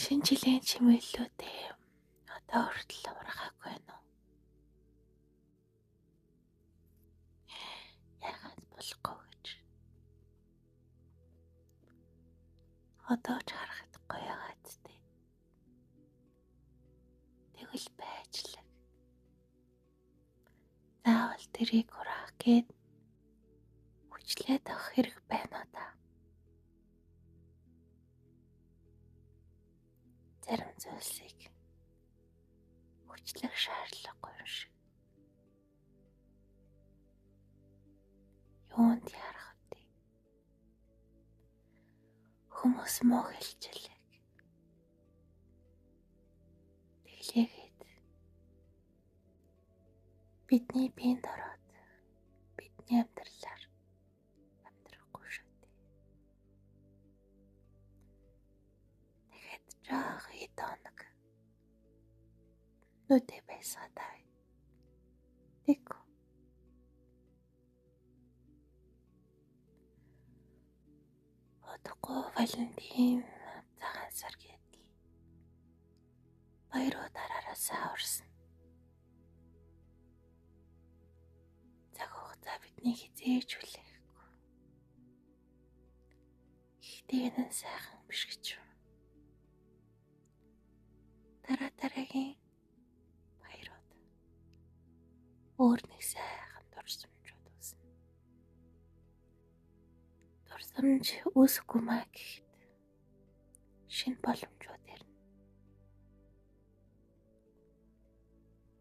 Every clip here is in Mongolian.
Шинэ жилийн чимэглэлүүдээ одоо хүртэл ургаагүй байна уу? Яагаад болохгүй гэж. Одоо ч харахад гоё байгаа зү. Тэгвэл байжлаг. Заавал тэрийг хураах гээд хүчлээд авах хэрэг байна уу та? Зарим зүйлсийг хүчлэх шаардлагагүй юм шиг. Юунд яарах вэ? Хүмүүс муу хэлчихлээ. Тэглээгээд бидний биед ороод бидний амьдралаар амьдрахгүй шүү дээ. Тэгэхэд жоох хэд хоног нүдэ байсгаад Тэг. Удахгүй Валентин цагаан сар гэдэл баярууд араасаа урсан. Цаг хугацаа бидний хизээж хүлээхгүй. Гэхдээ энэ нь сайхан биш гэж юу. Дараа дараагийн баярууд өөр нэг сайхан дурсамжууд үүснэ. Дурсамж үүсэхгүй маа гэхэд шинэ боломжууд ирнэ.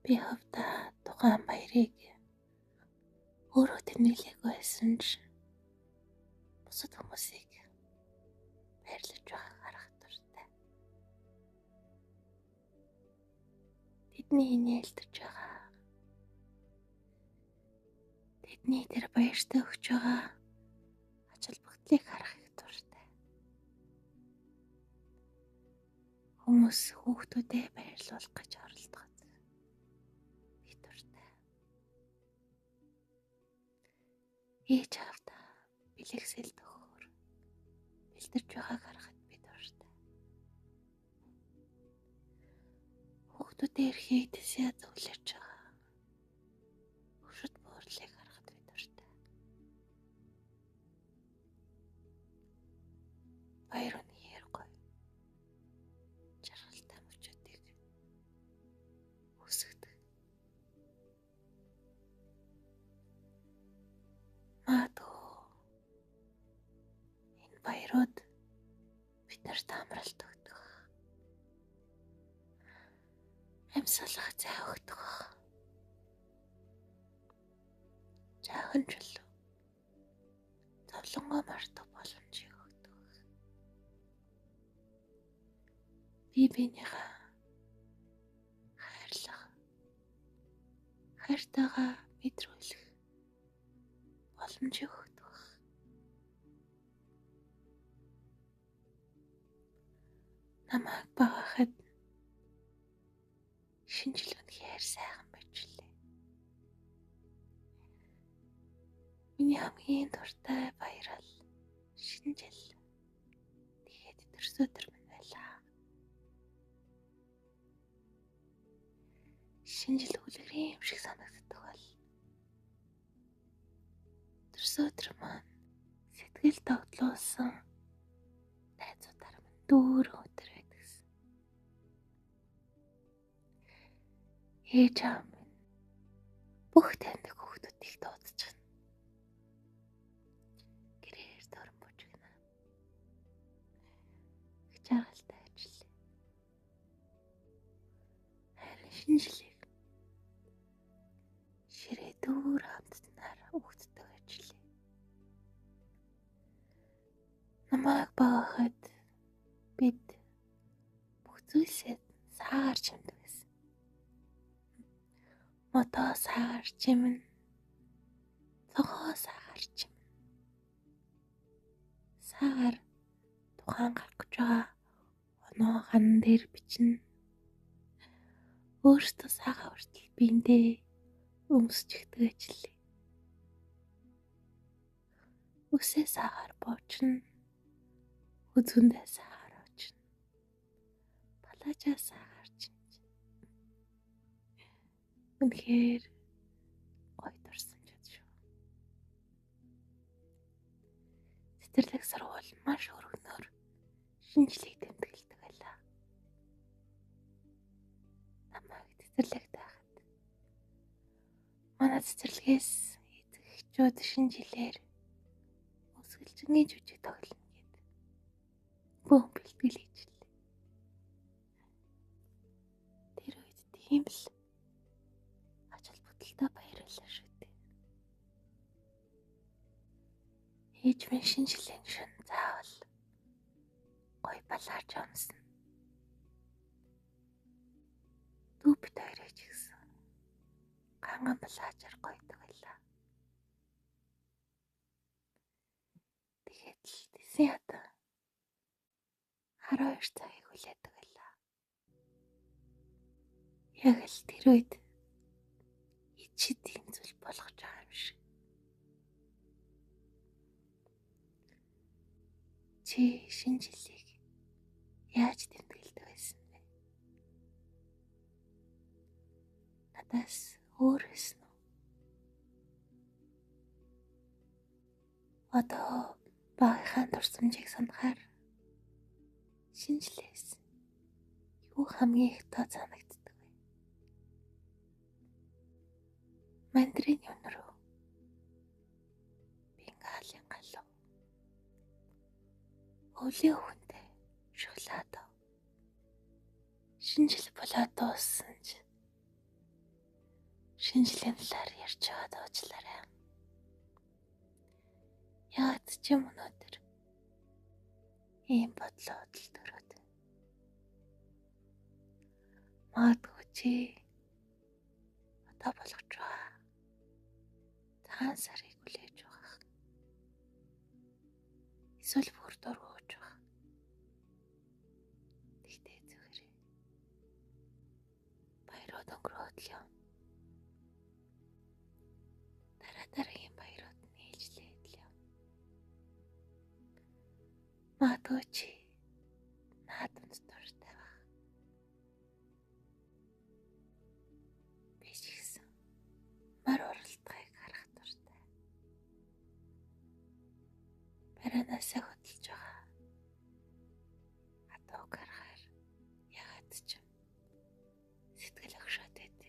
Би хувьдаа тухайн баярыг өөрөө тэмдэглээгүй байсан ч бусад хүмүүсийг баярлаж байгааг харах дуртай. Тэдний инээлдэж байгаа. Тэдний тэр баяртай өгч байгаа ач холбогдлыг харах их дуртай. Хүмүүс хүүхдүүдээ баярлуулах гэж оролдоход их дуртай. Ээж аавдаа бэлэгсэл төхөөр бэлдэж байгааг харахад би дуртай. Хүүхдүүдээ эрхийг тэсээ зөвлөж байгаа. Хөшөд буурлыг харахад би дуртай. Баяр үнэхээр гоё. Жаргалтай мөчүүдийг үүсгэдэг. Магадгүй энэ баярууд бид нарт амралт өгдөг. Амьсгалах зай өгдөг. Жаахан чөлөө. Зовлонгоо мартах боломжийг өгдөг. Би биенийхээ хайрлах, хайртайгаа мэдрүүлэх боломжийг өгдөг. Намайг багахад шинэ жил үнэхээр сайхан байж лээ. Миний хамгийн дуртай баярал шинэ жил. Тэгээд төрс өдөр минь байлаа. Шинэ жил үлгэрийн юм шиг санагддаг бол төрс өдөр маань сэтгэл догдлуулсан найзуудаар минь дүүрэн өдөр байдагсан. Ээж аав минь бүх таньдаг хүүхдүүдийг дуудчихна. Гэрээр дөрөн бужигна. Их жаргалтай ажиллаа. Харин шинэ жилийг ширээ дүүр хамтднаар өгддөг ажиллаа. Намайг багахад бид бүх зүйлсээ саагаар чимдэг байсан. Модоо саагаар чимнэ. Цогоо саагаар чимнэ. Саагаар тухайн гарах гэж байгаа оноо хан дээр бичнэ. Өөртөө саагаа хүртэл биендээ өмсчихдэг ажиллаа. Үсээ саагаар боочно. Үзүүндээ саагаар очно. Плажаасаа гарч үнэхээр гоё дурсамжууд шүү. Цэцэрлэг сургууль маш өргөнөөр шинэ жилийг тэмдэглэдэг байлаа. Намайг цэцэрлэгт байхад манай цэцэрлэгээс эцэг эхчүүд шинэ жилээр өсгөлжингийн жүжиг тоглоно гэд бөөн бэлтгэл хийжлээ. Тэр үед тийм л ач холбогдолтой баяр байлаа шүү дээ. Ээж минь шинэ жилийн шөнө заавал гоё балаарч өмснө. Дүү бит хоёрыг ч гэсэн ганган балаачаар гоёдог байлаа. Тэгээд л тэсэн хатан 12 цагийг хүлээдэг байлаа. Яг л тэр үед ичид ийм зүйл болгож байгаа юм шиг. Чи шинэ жилийг яаж тэмдэглэдэг байсан бэ? Надаас өөр байсан уу? Одоо багийнхаа дурсамжийг санахаар шинэ жилээс юу хамгийн их тоо санагддаг вэ? Мандарин өнөр үү? Бенгалийн галуу. Өвлийн өхөнтэй шоколад. Шинэ жил болоод дууссан ч шинэ жилийн талаар ярьж байгаад уучлаарай. Яагаад ч юм өнөөдөр ийм бодлоо хөдөл төрөөд. Магадгүй чи одоо болгож байгаа цагаан сарыг хүлээж байгаа. Эсвэл бүр дургуйж байгаа. Тэгтээ зүгээрээ баярууд өнгөрөөд л явна. Дараа дараагийн баярууд нь ээлжлээд л явна. Магадгүй чи наадамд дуртай байх. Би ч гэсэн морь уралдахыг харах дуртай. Барианаасаа хөдөлж байгаа адууг харахаар ягаад ч юм сэтгэл өгшөөд байд.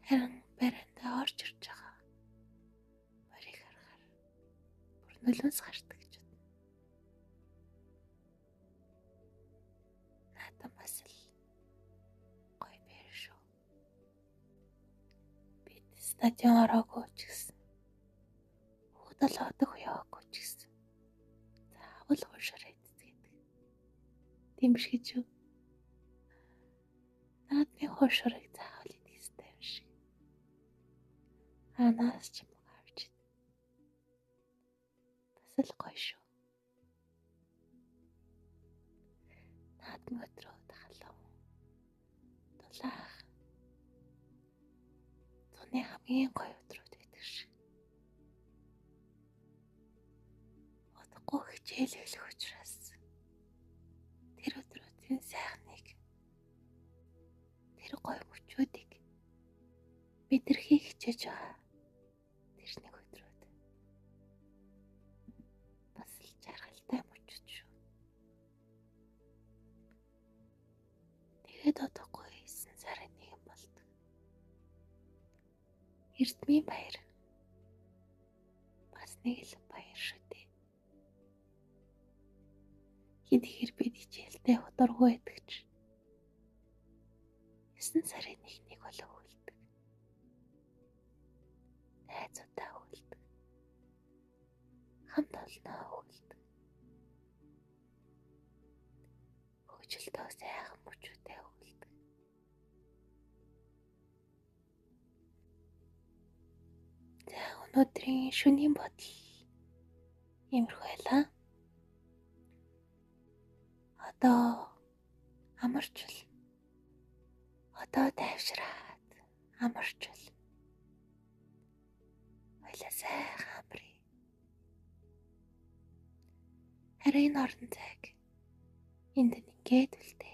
Харин бариандаа орж ирж байгаа морийг харахаар бүр нулимс гардаг гэж бодно. Наадам бас л гоё баяр шүү. Бид стадион ороогүй ч гэсэн долоо дэх яваагүй ч гэсэн заавал хуушаараа иддэг. Тийм биш гэж юу? Наадмын хуушуурыг заавал идэх ёстой юм шиг. Анаас ч юм авч ид. Бас л гоё шүү. Наадмын өдрөө халуун дулаах зуны хамгийн гоё өдрүүд байдаг шиг. Удахгүй хичээл эхлэх учраас тэр өдрүүдийн сайхныг, тэр гоё мөчүүдийг мэдрэхийг хичээж байгаа тэр нэг өдрүүд бас л жаргалтай мөчүүд шүү. Тэгээд удахгүй 9 сарын 1 болдог. Эрдмийн баяр бас нэг л баяр шүү дээ. Хэд ихэр бид хичээлдээ дургүй байдаг ч 9 сарын 1-нийг болоо хүлдэг. Найзуудаа хүлдэг. Хамт олноо хүлдэг. Хөгжилдөө сайхан мөчүүдээ хүлдэг. За өнөөдрийн шөнийн бодол иймэрхүү байлаа. Одоо амарчвал, одоо тайвшраад амарчвал хоёлаа сайхан амрыг. Харин энэ орон зайг Энд ингээд үлдээ.